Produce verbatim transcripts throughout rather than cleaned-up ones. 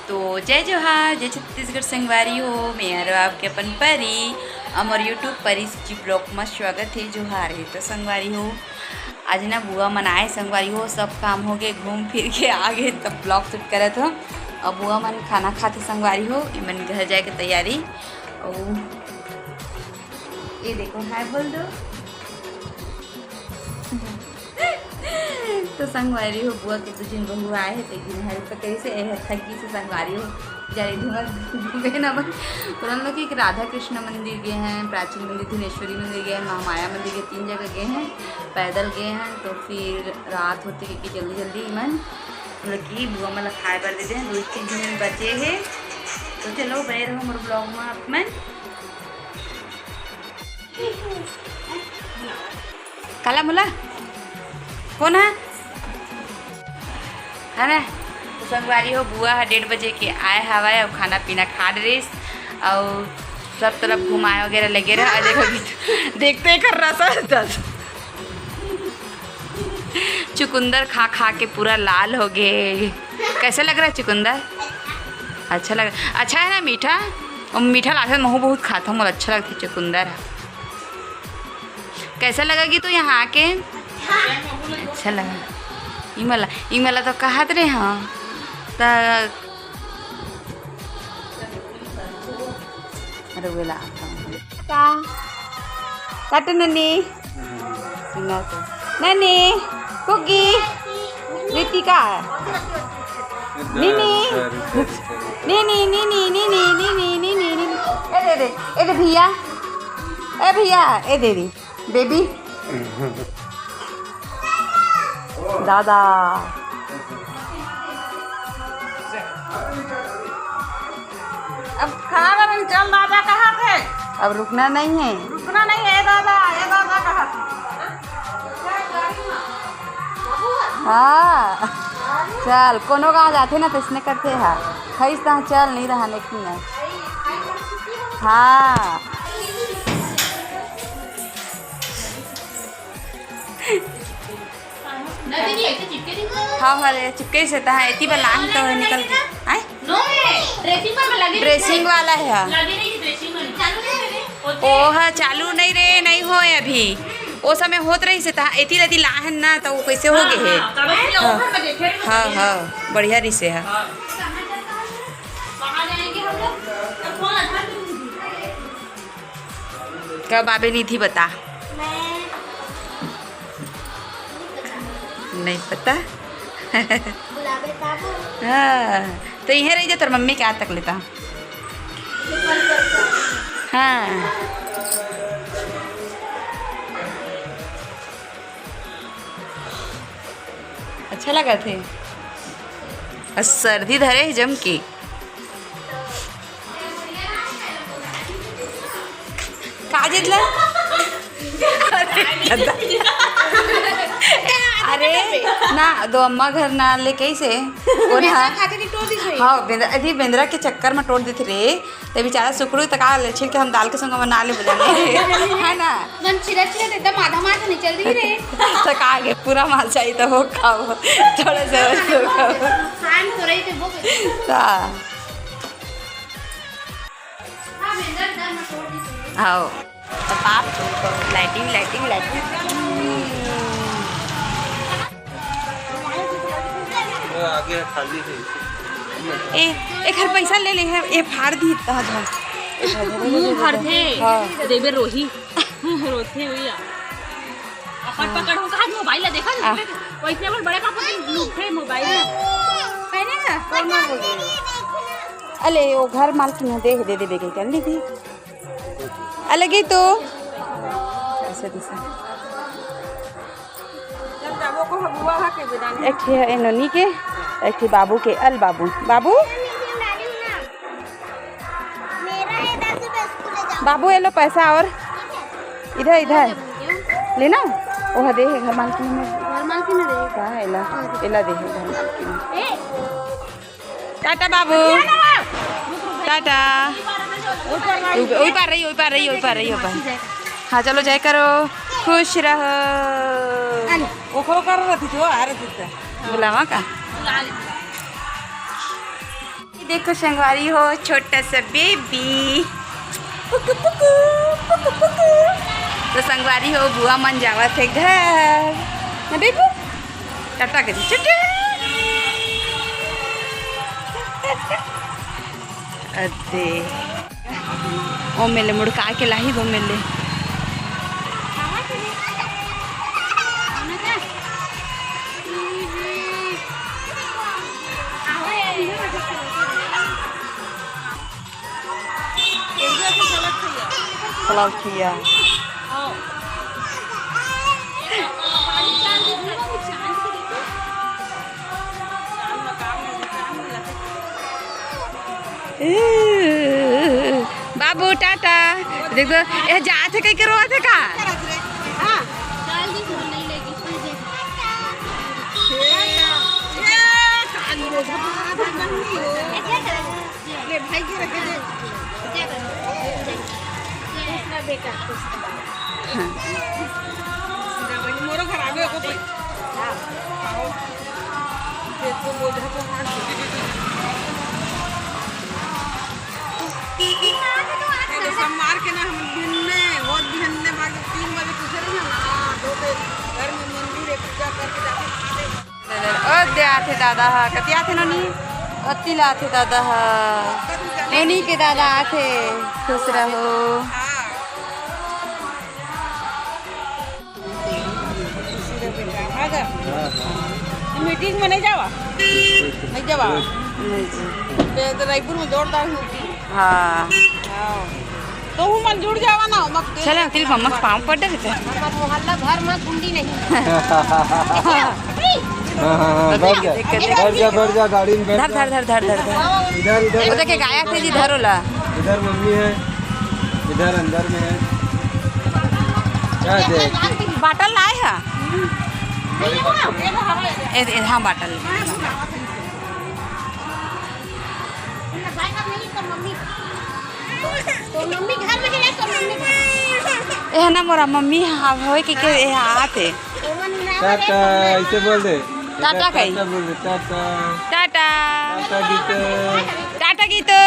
तो जय जोहार, जय छत्तीसगढ़ संगवारी हो, मैं हरो आपके अपन परी, अउ मोर YouTube परी जी vlog में स्वागत है। जोहार है तो संगवारी हो, आज ना बुआ मन आए संगवारी हो, सब काम हो गए, घूम फिर के आ गए, तब vlog shoot करत हो। अब बुआ मन खाना खाते संगवारी हो, इमन घर जाए के तैयारी। और ये देखो, हाय बोल दो। तो संगवारी हो, बुआ के दू झिन बहू आए हे, तो एक दिन help करिस हे, ए हर थक गिस हे संगवारी हो, जाली धुआं घूमे ना बन। उन लोग एक राधा कृष्ण मंदिर गए हैं, प्राचीन मंदिर, धनेश्वरी मंदिर गए हैं, महामाया मंदिर गए, तीन जगह गए हैं, पैदल गए हैं। तो फिर रात होते क्योंकि जल्दी जल्दी मन मतलब कि बुआ मन ला खाए बर दे दे, दू तीन झिन बचे हे। तो चलो बने रहो मोर vlog में आप मन। काला मुला? कौन है? है ना? तो संगवारी हो, बुआ ह डेढ़ बजे के आए हवय अउ खाना पीना खा डरिस अउ सब तरफ घुमाए वगैरह लगे रहे। अजय भाभी तो देखते ही कर रहा था दस। चुकुंदर खा खा के पूरा लाल हो गए। कैसे लग रहा है चुकुंदर? अच्छा लग, अच्छा है ना मीठा? और मीठा लागथे, महू बहुत खाता हूँ, मोला अच्छा लगथे चुकुंदर। कैसा लगा कि तू यहाँ आके? अच्छा लगा। इमला, इमला तो कहत रहे हाँ। त अरे वेला का? काट ननी। सुना तो। ननी, कुकी, रितिका। नीनी। नीनी, नीनी, नीनी, नीनी, नीनी, नीनी, नीनी। ए दे दे, ए दे भैया। ए भैया, ए दे दे। बेबी। दादा। अब खड़ा रहन, चल दादा कहा थे। अब रुकना नहीं है। रुकना नहीं है दादा, ये दादा कहा थे। हाँ, चल, कोनो गाँव जाथे ना, तइसने करथे हा। खइस तहाँ चल, नहीं रहा, नहीं ना। हाँ। हाँ, हाँ रे, चिपके से तहाँ एती बला है तो निकल के। आय? ड्रेसिंग वाला है। लगे नहीं, ड्रेसिंग वाला। चालू नहीं है रे। ओ हाँ, चालू नहीं रे, नहीं होय अभी। ओ समय होत रहिस हे, त एती लती लाहन ना, त वो कैसे हो गए हे? हाँ, तब इसलिए हाँ। ओवर में देखे रहे हाँ, हाँ, बढ़िया रिसे है। हाँ। कहाँ जाएंगे हम लोग? तब कौन अच्छा कब आबे निधि बता। मैं नहीं पता। बुलावे बाबू। हाँ, तो इहे रही जा तोर मम्मी के आ तक लेता। हाँ। अच्छा लगा थे। अउ सर्दी धरे हे जम के। का जितला? अरे, अरे, ना, दो अम्मा घर ना ले कैसे? वो ना। खाते नहीं तोड़ दी सही। हाँ, बेंद्रा, अरे, बेंद्रा के चक्कर में तोड़ देते रे। ते बेचारा सुकड़ू तक आ ले, छिल के हम दाल के संग बना ले बुझा ले। है ना? मन छिला छिला एकदम आधा मार नहीं चल रही रे। तक आगे पूरा माल चाहिए तो हो खाओ। थोड़ा सा हो खाओ। खान तो रही थे वो। हाँ। हाँ, बेंद्रा दाल में तोड़ दी सही। हाँ। तो बाप, लाइटिंग, लाइटिंग, लाइटिंग। आगे खाली है। ए, एक हर पैसा ले ले है, ए फाड़ दी इतना झन। मुंह भर थे। हाँ। देबे रोही। रोथे भैया। अपन पकड़ हो कहा मोबाइल ला देखा आ। वो इतने बड़ बड़े पापा के लूटे मोबाइल ला। है ना? कौन मार बोल रही है? अले, वो घर मालकिन है, देख, दे दे बेगे, कर ली थी। अलग ही तो। ऐसे दिसे। जब जाबो को बुआ हा के बिदान। एक ठे है नोनी के, एक ठे बाबू के। अल बाबू, बाबू। मेरा है दादू, मैं स्कूल जाऊँ। बाबू, ये लो पैसा और इधर, इधर। लेना? वो दे है घर मालकिन में। घर मालकिन में दे। का है ला? एला दे है घर मालकिन में। ए, टाटा बाबू। टाटा। ओई पार रही, ओई पार रही, ओई पार रही, ओई पार। हाँ, चलो जय करो, खुश रहो। ओकरो कर रही थी जो आ रही थी। बुलावा का? देखो संगवारी हो, छोटा सा बेबी। पुकु पुकु, पुकु पुकु। तो संगवारी हो, बुआ मन जावत हे घर। ना बेबू, टाटा करी, टाटा। अदे। ओ मेले मुड़का के लाही दो मेले। चलाओ खिया। बाबू टाटा। देख तो, ये जात हे कहीं के रोत हे का? ले भाई के रखे दे। दूसरा बेटा, दूसरा। मोरो घर आगे को। हाँ। देखो, बोझा को हाथ दे दे। ये तो सब मार के ना हम बिहन्ने, बहुत बिहन्ने मार के तीन बजे पूछे रहे ना, हाँ, दो बजे घर में मंदिर है, पूजा करके जाके खा ले। ओ दे आथे दादा हा, कति आथे नोनी? अति ला आथे दादा हा। नोनी के दादा आथे, खुश रहो। मीटिंग में नहीं जावा? नहीं जावा? नहीं जी। बे-, तो रायपुर में जोरदार मीटिंग। हाँ। हाँ। तो हूँ मन जुड़ जावा ना, मत चल अंकल, मम्मा के पाँव पड़ डर। हमार मोहल्ला घर में गुंडी नहीं। हाँ, हाँ, हाँ, बैठ जा। देख के, देख के। बैठ जा, बैठ जा, गाड़ी में बैठ धर, जा। धर, धर, धर, धर, धर। इधर, इधर। वो देखे, गायक है जी, धरो ला। इधर मम्मी है, इधर अंदर में है। क्या दे? बाटल लाए है? बड़ी बाटल। ए, ए, हाँ, बाटल। तो मम्मी घर में है, तो मम्मी घर में। ए ना मोरा मम्मी, हाँ, होए के, के, ए, हाँ, आते। टाटा, ऐसे बोल दे। टाटा कही। टाटा बोल दे, टाटा। टाटा। टाटा गीतो। टाटा गीतो।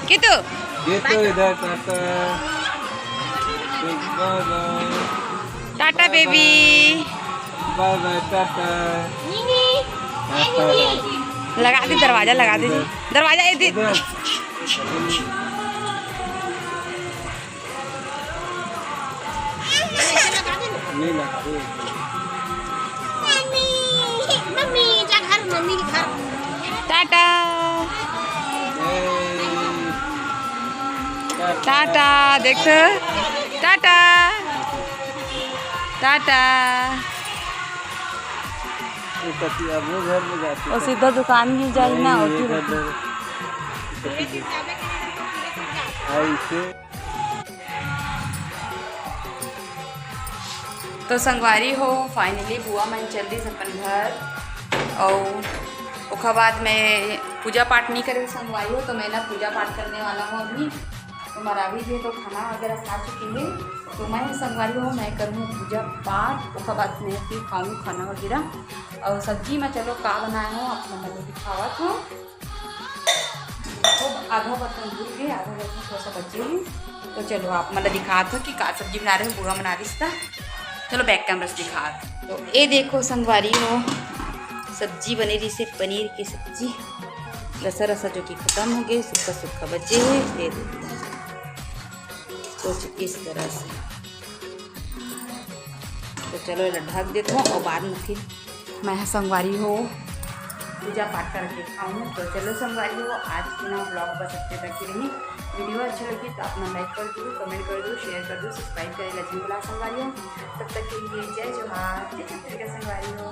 गीतो। गीतो इधर, टाटा। बाय बाय। टाटा बेबी। बाय बाय, टाटा। टाटा। लगा दी दरवाजा, लगा दी। दरवाजा ये दी। इधर। नहीं लगा दे। मम्मी, मम्मी, जा घर, मम्मी के घर। टाटा। टाटा, देख तो। टाटा। टाटा। वो कति अब वो घर में जाती और है। सीधा दुकान में जाई ना, नहीं, और ये फिर घर में। ऐसे। तो संगवारी हो, finally बुआ मन चल दिस अपन घर। अउ ओखर बाद मैं पूजा पाठ नहीं करे संगवारी हो, तो मैं ना पूजा पाठ करने वाला हूँ अभी। तो मरावी जी तो खाना वगैरह खा चुकी है, तो मैं संगवारी हो, मैं करूँ पूजा पाठ, ओखर बाद मैं फिर खाऊँ खाना वगैरह। और सब्जी में चलो का बनाए हूँ, आप मन ला दिखावत हूँ। खूब आधा बर्तन धुल गए, आधा बर्तन थोड़ा सा बचे हे। तो चलो आप मन ला दिखात हो कि का सब्जी बना रहे हो, बुआ बना रही था। चलो back camera से दिखात। तो ये देखो संगवारी हो, सब्जी बने रही से पनीर की सब्जी, रसा रसा जो कि खत्म हो गए, सुखा सुखा बचे हे। ये देखो, कुछ इस तरह से। तो चलो एला ढक देत हूँ और बाद में फिर मैं ह संगवारी हो पूजा पाठ करके खाऊँ। तो चलो संगवारी हो, आज की ना vlog बस इतने तक ही रही। Video अच्छी लगी तो आप मन like कर दो, comment कर दो, share कर दो, subscribe करे ला झन भुला संगवारी हो। तब तक के लिए जय जोहार, जय छत्तीसगढ़ संगवारी हो।